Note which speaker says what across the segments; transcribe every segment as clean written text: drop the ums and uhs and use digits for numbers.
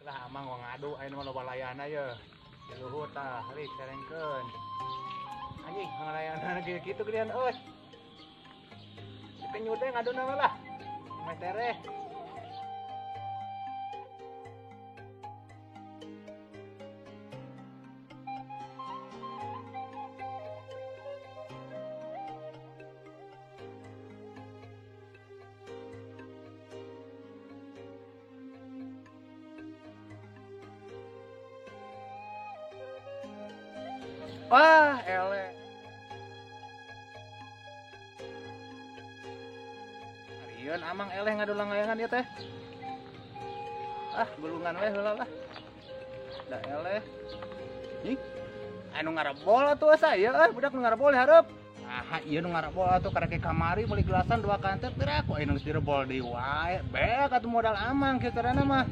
Speaker 1: Lah amang wong ngadu aya nu loba layana ye. Di luhur tah rik serengkeun. Anjing ngalayanan kitu gedean euy. Dikenyut teh ngaduna mah lah. Meh tereh. Wah, ele. Arian amang eleh ngadu langgayangan ieu teh. Ah, gulungan we heula lah. Da eleh. Ih, anu ngarebol atuh asa ieu euy, budak nu ngarebol hareup. Ah, ieu nu ngarebol atuh karek kamari meuli gelasan 2 kanter teh ku anu geus direbol deui wae. Beak atuh modal amang kieu carana mah.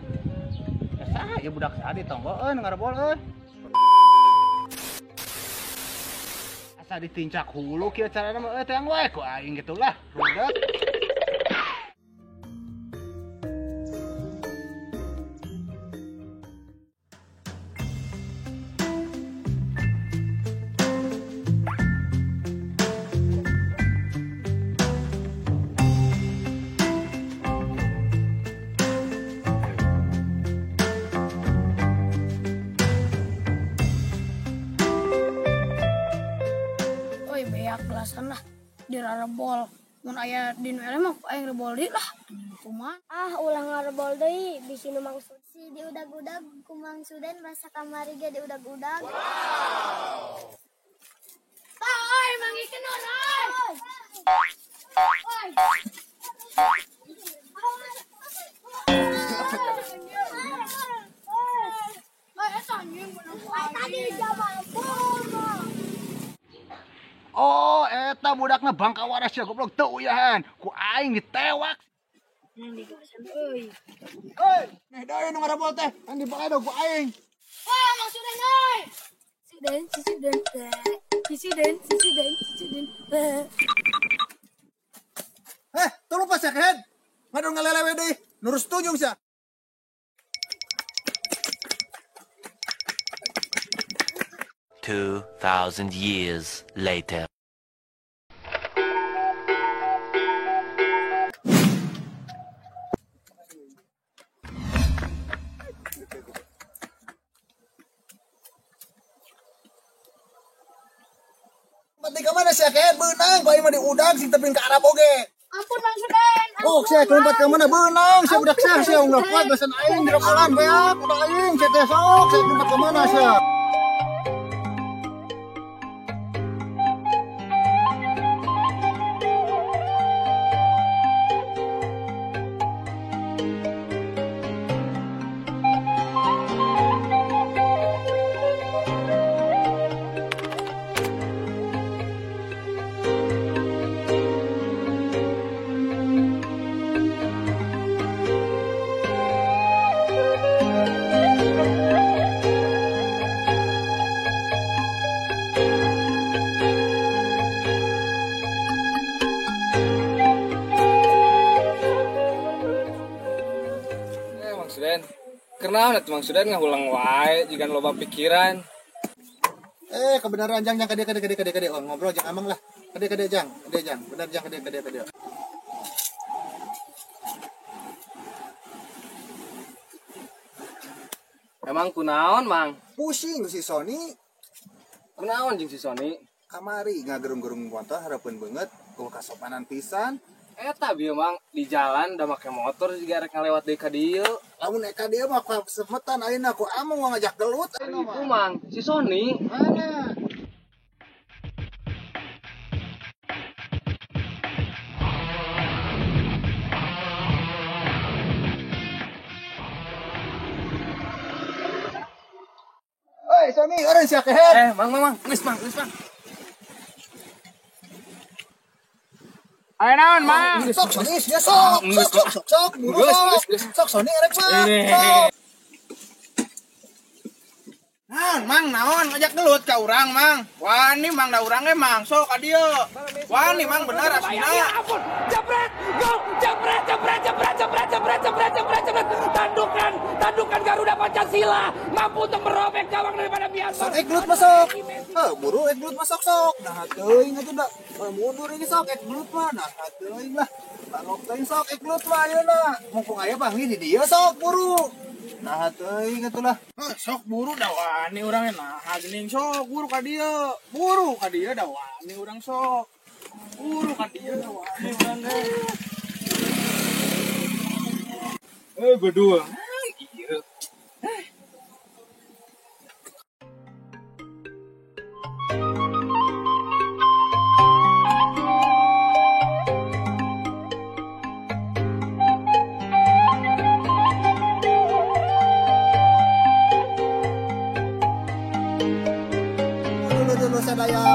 Speaker 1: Ya saha ieu budak saha di tonggo euy nu ngarebol euy. Asa ditincak hulu kieu carana mah euy teh wae ku aing kitu lah rudet.
Speaker 2: Gelasan lah dirarebol mun aya di nu eleh mah aing rebol deui lah kumaha
Speaker 3: ah ulah ngarebol deui bisi nu mangsud si diudag-udag ku Mang Suden basa kamari ge diudag-udag. Wow tah euy mangikeun euy oi oi eta anjing beunang tadi jamal.
Speaker 1: Oh, eta budakna bangka waras ya goblok teu uyahan. Ku aing ditewak.
Speaker 2: Nang digelasan euy.
Speaker 1: Euy, neh deui nu ngarebol teh, kan dipaedo ku aing.
Speaker 2: Wah, Mang Suden euy. Suden, Suden, Suden, Suden, Suden.
Speaker 1: Eh, tolong pas ya, Ken. Ngadon ngalelewe deui, nurus tunjung sia.
Speaker 4: 2,000 years later.
Speaker 1: Mati ka mana sia Ken? Beunang ku aing mah diudag sing tepin ka Arab oge.
Speaker 2: Ampun Mang Suden.
Speaker 1: Oh, sia lompat ka mana beunang sia budak sia sia ulah kuat basan aing dirokolan beak udah aing sia teh sok sia lompat ka mana sia.
Speaker 5: Kenaon atuh Mang Suden ngahulang wae jiga loba pikiran.
Speaker 1: Kebenaran jang jang kade kade kade kade kade oh, ngobrol jang amang lah. Kade kade jang, kade jang, benar jang kade kade kade.
Speaker 5: Emang kunaon, Mang?
Speaker 1: Pusing si Sony.
Speaker 5: Kunaon jeung si Sony?
Speaker 1: Kamari ngagerung-gerung motor harapeun beungeut, eueuh kasopanan pisan.
Speaker 5: Eta bieu Mang di jalan da make motor jiga rek ngalewat deui ka dieu.
Speaker 1: Lamun eka dieu mah kasemetan ayeuna ku amung ngajak gelut ayeuna mah.
Speaker 5: Ibu Mang, si Sony.
Speaker 1: Mana? Oi, Sony, eureun sia kehed.
Speaker 5: Mang, Mang, Mang, geus Mang, geus Mang. Ayo naon, Mang?
Speaker 1: Sok Sony, ya sok, sok, sok, sok, sok, buru sok, sok Sony erek mah, sok. Naon Mang, naon ngajak gelut ka urang Mang. Wani Mang da urang ge Mang, sok ka dieu. Wani Mang bener aslina.
Speaker 6: Ya ampun, jebret, gol, jebret, jebret, jebret, jebret, jebret, jebret, jebret, jebret. Tandukan, tandukan Garuda Pancasila mampu untuk merobek gawang daripada biasa.
Speaker 7: Sok ek gelut masuk. Buru ek gelut masuk sok. Nah teuing atuh da. Mundur ini sok ek gelut mah. Nah teuing lah. Tarok teuing sok ek gelut mah ayeuna. Mumpung aya panggih di dieu sok buru. Nah teuing atuh lah.
Speaker 1: Sok buru da wani urang nah geuning sok buru ka dieu. Buru ka dieu da wani urang sok. Buru ka dieu da wani urang ge.
Speaker 5: Bedul. Ieu.
Speaker 7: Dulu sadaya